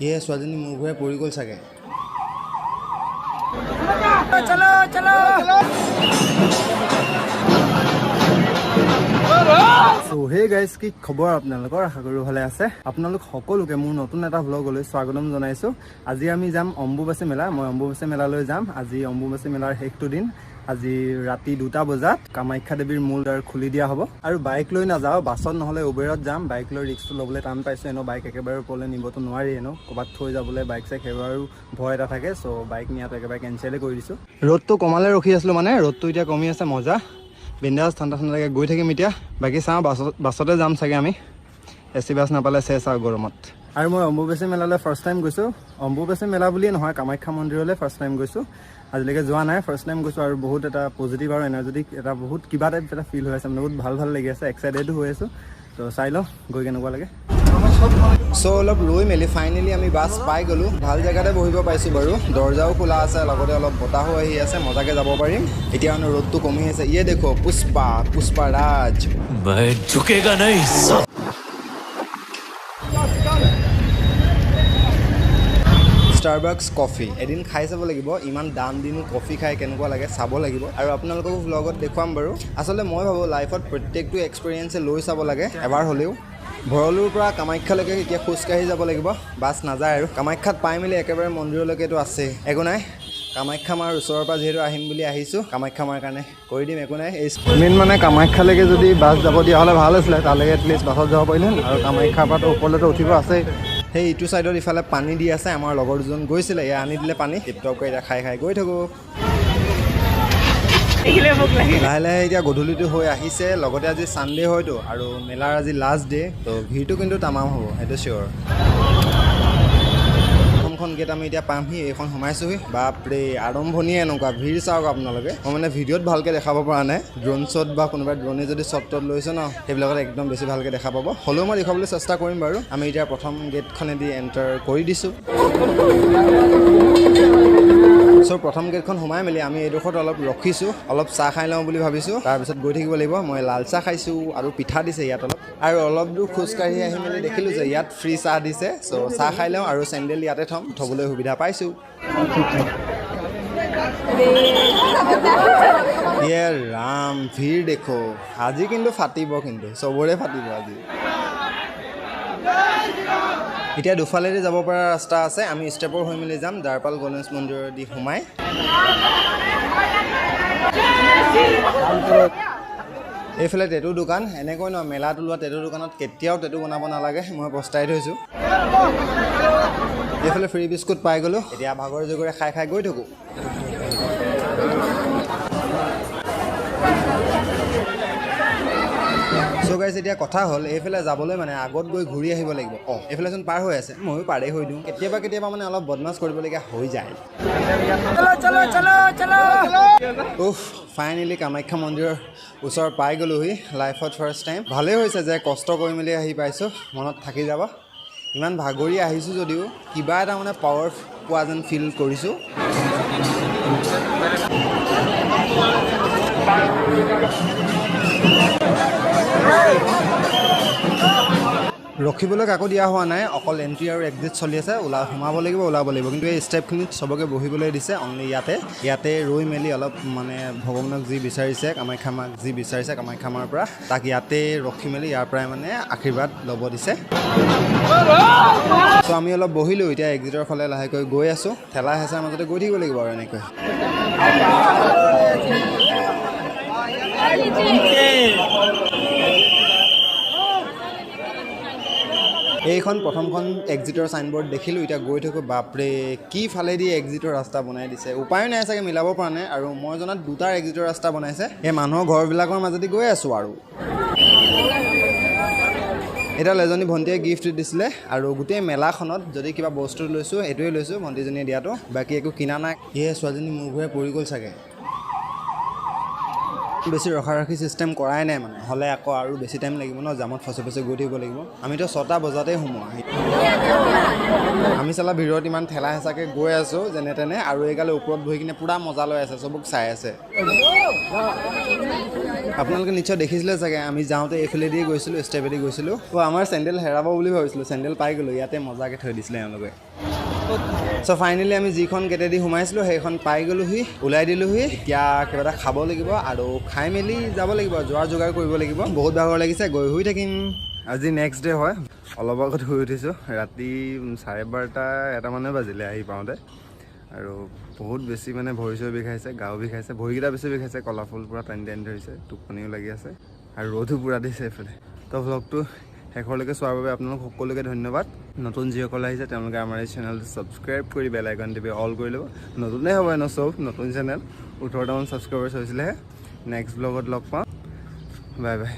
ইয়ে, ছোৱালীজনী মূৰ ঘূৰাই পৰি গ'ল চাগে। চলো চলো। চ' হে গাইজ, কি খবৰ আপোনালোকৰ? আশা কৰোঁ ভালে আছে। আপোনালোক সকলোকে মোৰ নতুন এটা ভ্লগলৈ স্বাগতম জনাইছোঁ। আজি আমি যাম অম্বুবাচী মেলা। মই অম্বুবাচী মেলালৈ যাম। আজি অম্বুবাচী মেলাৰ শেষটো দিন। আজি ৰাতি 2টা বজাত কামাখ্যা দেৱীৰ মূল দ্বাৰ খুলি দিয়া হ'ব। আৰু বাইক লৈ নাযাওঁ, বাছত নহ'লে উবেৰত যাম। বাইক লৈ ৰিস্কটো ল'বলৈ টান পাইছোঁ। এনেও বাইক একেবাৰে ওপৰলৈ নিবতো নোৱাৰি। এনেও ক'ৰবাত থৈ যাবলৈ বাইক চাইক সেইবাৰো ভয় এটা থাকে। চ' বাইক নিয়াটো একেবাৰে কেঞ্চেলেই কৰি দিছোঁ। ৰ'দটো কমালে ৰখি আছিলোঁ, মানে ৰ'দটো এতিয়া কমি আছে, মজা, বিন্দাছ, ঠাণ্ডা ঠাণ্ডাকৈ গৈ থাকিম এতিয়া। বাকী চাওঁ, বাছতে যাম চাগে আমি। এ চি বাছ নাপালে চেচ আৰু গৰমত। আৰু মই অম্বুবাচী মেলালৈ ফাৰ্ষ্ট টাইম গৈছোঁ। অম্বুবাচী মেলা বুলিয়ে নহয়, কামাখ্যা মন্দিৰলৈ ফাৰ্ষ্ট টাইম গৈছোঁ। আজিলৈকে যোৱা নাই, ফাৰ্ষ্ট টাইম গৈছোঁ। আৰু বহুত এটা পজিটিভ আৰু এনাৰ্জেটিক এটা বহুত কিবা টাইপ এটা ফিল হৈ আছে, মানে বহুত ভাল ভাল লাগি আছে, এক্সাইটেডো হৈ আছোঁ। তো চাই লওঁ গৈ কেনেকুৱা লাগে। চ' অলপ ৰৈ মেলি ফাইনেলি আমি বাছ পাই গ'লোঁ। ভাল জেগাতে বহিব পাইছোঁ বাৰু। দৰ্জাও খোলা আছে, লগতে অলপ বতাহো আহি আছে, মজাকৈ যাব পাৰিম। এতিয়া মানে ৰ'দটো কমি আছে। ইয়ে দেখো, পুষ্পা, পুষ্পা ৰাজ। मैं झुकेगा नहीं साला। ষ্টাৰবাক্স কফি এদিন খাই চাব লাগিব। ইমান দাম দিনো কফি খাই কেনেকুৱা লাগে চাব লাগিব আৰু আপোনালোককো ভ্লগত দেখুৱাম বাৰু। আচলতে মই ভাবোঁ, লাইফত প্ৰত্যেকটো এক্সপেৰিয়েঞ্চে লৈ চাব লাগে এবাৰ হ'লেও। ভৰলুৰ পৰা কামাখ্যালৈকে এতিয়া খোজকাঢ়ি যাব লাগিব, বাছ নাযায়। আৰু কামাখ্যাত পাই মেলি একেবাৰে মন্দিৰলৈকেতো আছেই। একো নাই, কামাখ্যা মাৰ ওচৰৰ পৰা যিহেতু আহিম বুলি আহিছোঁ, কামাখ্যা মাৰ কাৰণে কৰি দিম, একো নাই। এই মেইন মানে কামাখ্যালৈকে যদি বাছ যাব দিয়া হ'লে ভাল আছিলে। তালৈকে এটলিষ্ট বাছত যাব পাৰিলেহেঁতেন। আৰু কামাখ্যাৰ পৰাতো ওপৰলৈতো উঠিব আছেই। সেই ইটো ছাইডত ইফালে পানী দি আছে। আমাৰ লগৰ দুজন গৈছিলে, এয়া আনি দিলে পানী। টিপটপকৈ এতিয়া খাই খাই গৈ থাকোঁ। লাহে লাহে এতিয়া গধূলিটো হৈ আহিছে, লগতে আজি ছানডে হয়তো আৰু মেলাৰ আজি লাষ্ট ডে। ত' ভিৰটো কিন্তু তামাম হ'ব, সেইটো চিয়'ৰ। প্ৰথমখন গেট আমি এতিয়া পামহি, এইখন সোমাইছোহি। বাপৰে, আৰম্ভণিয়ে এনেকুৱা ভিৰ, চাওক আপোনালোকে। মই মানে ভিডিঅ'ত ভালকৈ দেখাব পৰা নাই। ড্ৰোন শ্বট বা কোনোবাই ড্ৰোনে যদি শ্বট টট লৈছে ন, সেইবিলাকত একদম বেছি ভালকৈ দেখা পাব। হ'লেও মই দেখুৱাবলৈ চেষ্টা কৰিম বাৰু। আমি এতিয়া প্ৰথম গেটখনেদি এণ্টাৰ কৰি দিছোঁ। চ' প্ৰথম গেটখন সোমাই মেলি আমি এইডোখৰত অলপ ৰখিছোঁ, অলপ চাহ খাই লওঁ বুলি ভাবিছোঁ, তাৰপিছত গৈ থাকিব লাগিব। মই লাল চাহ খাইছোঁ আৰু পিঠা দিছে ইয়াত অলপ। আৰু অলপ দূৰ খোজকাঢ়ি আহি মেলি দেখিলোঁ যে ইয়াত ফ্ৰী চাহ দিছে। চ' চাহ খাই লওঁ আৰু চেণ্ডেল ইয়াতে থ'ম, থ'বলৈ সুবিধা পাইছোঁ। ইয়ে ৰাম, ভিৰ দেখো। আজি কিন্তু ফাটিব, কিন্তু চবৰে ফাটিব আজি। এতিয়া দুফালেদি যাব পৰা ৰাস্তা আছে। আমি ষ্টেপৰ হৈ মেলি যাম, দ্বাৰপাল গণেশ মন্দিৰেদি সোমাই। এইফালে টেটু দোকান। এনেকৈ নহয়, মেলাত ওলোৱা টেটু দোকানত কেতিয়াও টেটু বনাব নালাগে, মই পস্তাই থৈছোঁ। এইফালে ফ্ৰী বিস্কুট পাই গ'লোঁ। এতিয়া ভাগৰে জোগৰে খাই খাই গৈ থাকোঁ। চ' গাইজ, এতিয়া কথা হ'ল, এইফালে যাবলৈ মানে আগত গৈ ঘূৰি আহিব লাগিব। অঁ, এইফালেচোন পাৰ হৈ আছে, ময়ো পাৰেই হৈ দিওঁ। কেতিয়াবা কেতিয়াবা মানে অলপ বদমাছ কৰিবলগীয়া হৈ যায়। চলো চলো চলো চলো। উফ, ফাইনেলি কামাখ্যা মন্দিৰৰ ওচৰ পাই গ'লোহি। লাইফত ফাৰ্ষ্ট টাইম। ভালেই হৈছে যে কষ্ট কৰি মেলি আহি পাইছোঁ, মনত থাকি যাব। ইমান ভাগৰি আহিছোঁ যদিও কিবা এটা মানে পাৱাৰ পোৱা যেন ফিল কৰিছোঁ। ৰখিবলৈ কাকো দিয়া হোৱা নাই, অকল এণ্ট্ৰি আৰু এক্সিট চলি আছে। সোমাব লাগিব, ওলাব লাগিব। কিন্তু এই ষ্টেপখিনিত চবকে বহিবলৈ দিছে। অনলি ইয়াতে ইয়াতে ৰৈ মেলি অলপ মানে ভগৱানক যি বিচাৰিছে, কামাখ্যা মাক যি বিচাৰিছে কামাখ্যা মাৰ পৰা, তাক ইয়াতে ৰখি মেলি ইয়াৰ পৰাই মানে আশীৰ্বাদ ল'ব দিছে। চ' আমি অলপ বহিলোঁ। এতিয়া এক্সিটৰ ফালে লাহেকৈ গৈ আছোঁ। ঠেলা হেঁচাৰ মাজতে গৈ থাকিব লাগিব আৰু এনেকৈ। এইখন প্ৰথমখন এক্সিটৰ চাইনবৰ্ড দেখিলোঁ। এতিয়া গৈ থাকোঁ। বাপৰে, কি ফালেদি এক্সিটৰ ৰাস্তা বনাই দিছে! উপায়ো নাই চাগে, মিলাব পৰা নাই। আৰু মই জনাত দুটাৰ এক্সিটৰ ৰাস্তা বনাইছে। এই মানুহৰ ঘৰবিলাকৰ মাজেদি গৈ আছোঁ। আৰু এডাল এজনী ভণ্টীয়ে গিফ্ট দিছিলে। আৰু গোটেই মেলাখনত যদি কিবা বস্তু লৈছোঁ, এইটোৱে লৈছোঁ ভণ্টীজনীয়ে দিয়াটো, বাকী একো কিনা নাই। ইয়ে, ছোৱালীজনী মূৰ ঘূৰাই পৰি গ'ল চাগে। বেছি ৰখা ৰখি চিষ্টেম কৰাই নাই, মানে হ'লে আকৌ আৰু বেছি টাইম লাগিব ন, জামত ফচি ফচি গৈ থাকিব লাগিব। আমিতো 6টা বজাতেই সোমোৱা। আমি চালা ভিৰত ইমান ঠেলা হেঁচাকৈ গৈ আছোঁ যেনে তেনে, আৰু এইগালে ওপৰত বহি কিনে পূৰা মজা লৈ আছে, চবক চাই আছে। আপোনালোকে নিশ্চয় দেখিছিলে চাগে, আমি যাওঁতে এইফালেদিয়ে গৈছিলোঁ, ষ্টেপেদি গৈছিলোঁ। ত' আমাৰ চেণ্ডেল হেৰাব বুলি ভাবিছিলোঁ, চেণ্ডেল পাই গ'লোঁ, ইয়াতে মজাকৈ থৈ দিছিলে এওঁলোকে। চ' ফাইনেলি আমি যিখন গেটেদি সোমাইছিলোঁ সেইখন পাই গ'লোহি, ওলাই দিলোহি। এতিয়া কিবা এটা খাব লাগিব আৰু খাই মেলি যাব লাগিব, যোৱাৰ যোগাৰ কৰিব লাগিব। বহুত ভাগৰ লাগিছে, গৈ শুই থাকিম। আজি নেক্সট ডে হয়, অলপ আগত শুই উঠিছোঁ। ৰাতি 12:30 এটামানে বাজিলে আহি পাওঁতে। আৰু বহুত বেছি মানে ভৰি চৰি বিষাইছে, গাও বিষাইছে, ভৰিকেইটা বেছি বিষাইছে, কলা ফুল পূৰা টানি টানি ধৰিছে, টোপনিও লাগি আছে আৰু ৰ'দো পূৰা দিছে এইফালে। তো ভ্লগটো শেষলৈকে চোৱাৰ বাবে আপোনালোক সকলোকে ধন্যবাদ। নতুন যিসকল আহিছে তেওঁলোকে আমাৰ এই চেনেলটো ছাবস্ক্ৰাইব কৰি বেল আইকন টিপি অল কৰি ল'ব। নতুনেই হ'ব ন চব, নতুন চেনেল, 18টামান ছাবস্ক্ৰাইবাৰ্ছ হৈছিলেহে। নেক্সট ব্লগত লগ পাম, বাই বাই।